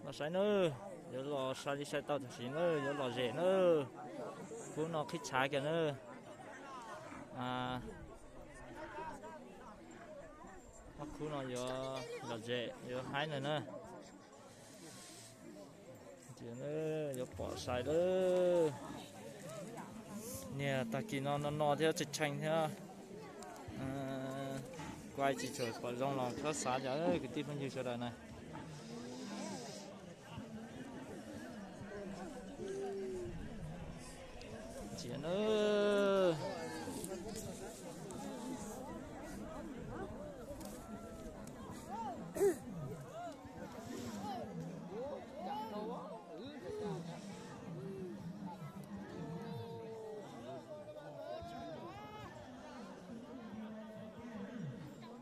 Los saib nawb, yuav los sai li sai tau tam sim nawb, yuav lom zem nawb. Khub no qhib tshav kiag nawb. Ob khub no yuav lom zem yuav haib nawb na. Yuav pom sai lawm. Niag tag kis no no no thiab tshee tshee thiab. Kuaj tsis tshua pom zoo los txhob xav cas kwv tij phooj ywg sawv daws na. Ntsia nawb.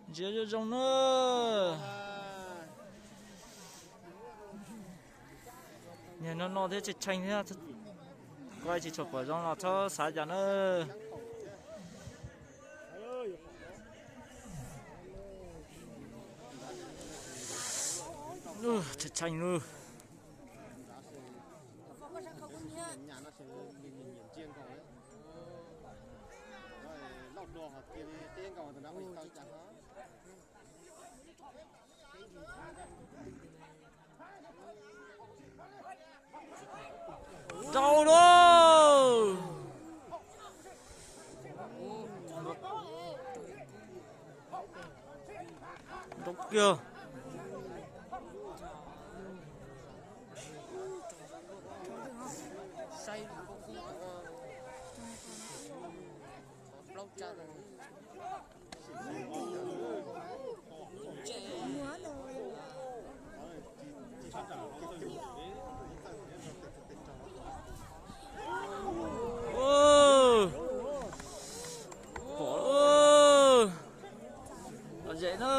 Ntsia zoo zoo na. Niag no no thiab tshee tshee thiab, kuaj tsis tshua pom zoo los txhob xav cas na. Tshee tshee lawm. Rau lawm. Rau kiag. Pom, lom zem na.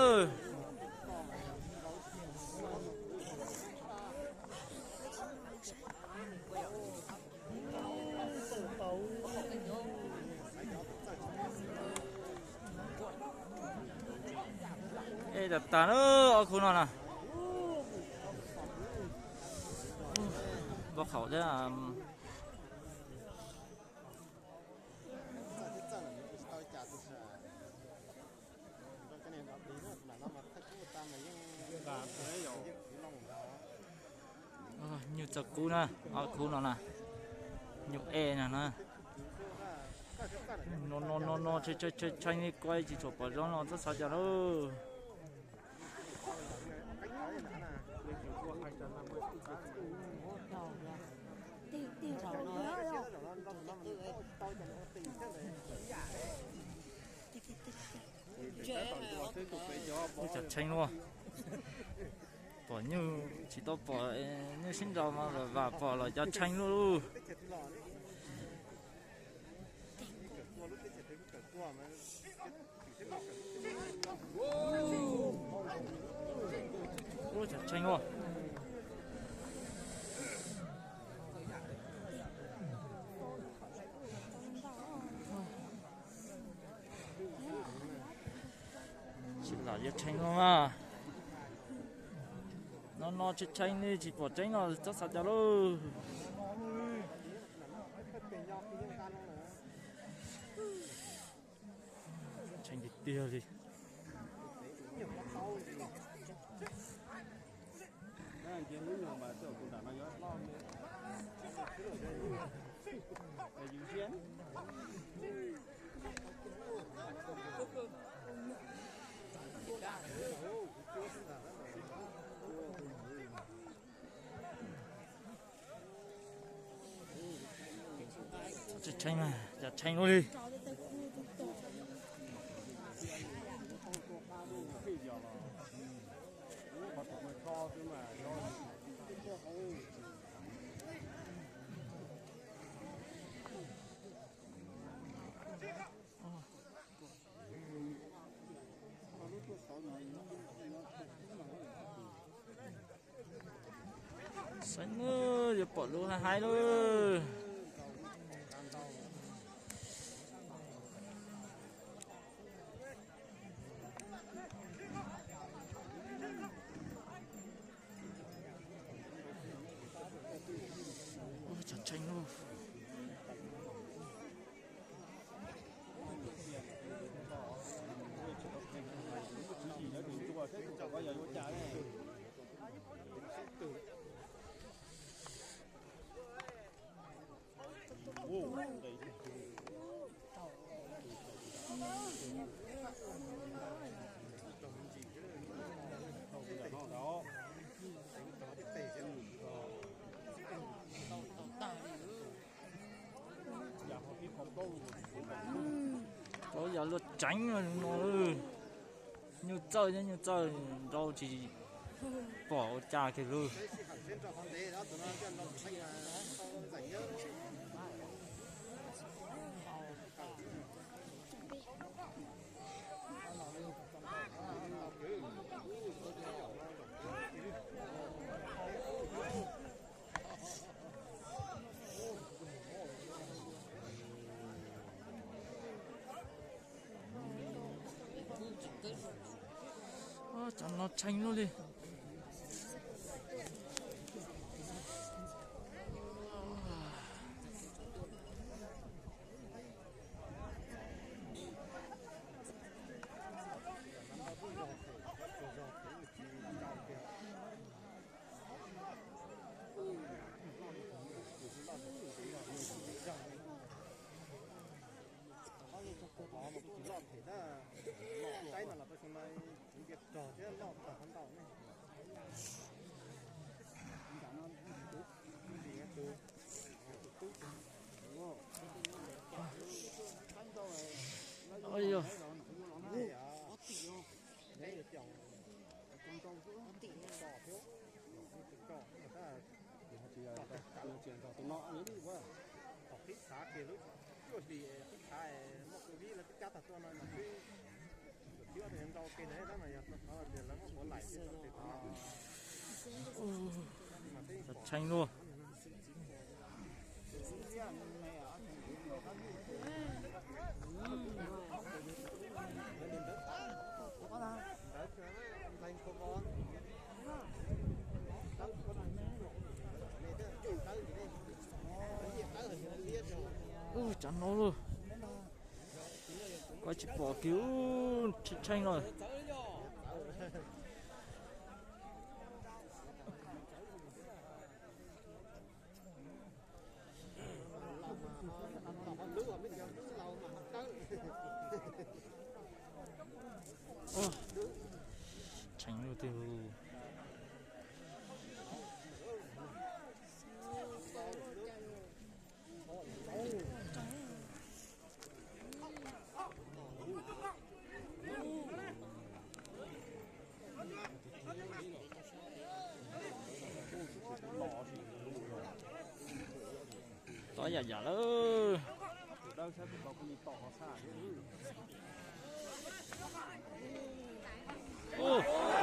Ej, tag tag na, ob khub no na. Npau khaum thiab. Nyuj txog kub na, ob khub no na, ob khub no na, nyuj ej no na. No no no no, tshee tshee li kuaj tsis tshua pom zoo no txhob xav cas lauj. Ub, cov tshee luaj. Pom nyuj tsis tau pom, nyuj sib nraus mas vam vam pom los cov tshee luaj. Ub, cov tshee luaj. Tsis lam yuav tshee no mas. No no tshee tshee li tsis pom tseeb no txhob xav cas lauj. Tshee tiag tiag li. Tshee, cov tshee luaj li. Saib nawb, yuav pom lub haib haib lawm. Luaj tseev no, nyuj txawj thiab nyuj txawj nrau tsis pom ua cas kiag lawm. Cov no tshee luaj li. Tshee luaj. Ub, cov no lauj. Kuv tsis pom kiag, ub, tshee tshee no. Tshee luaj tiag. Tod yam yam lawm. Ub,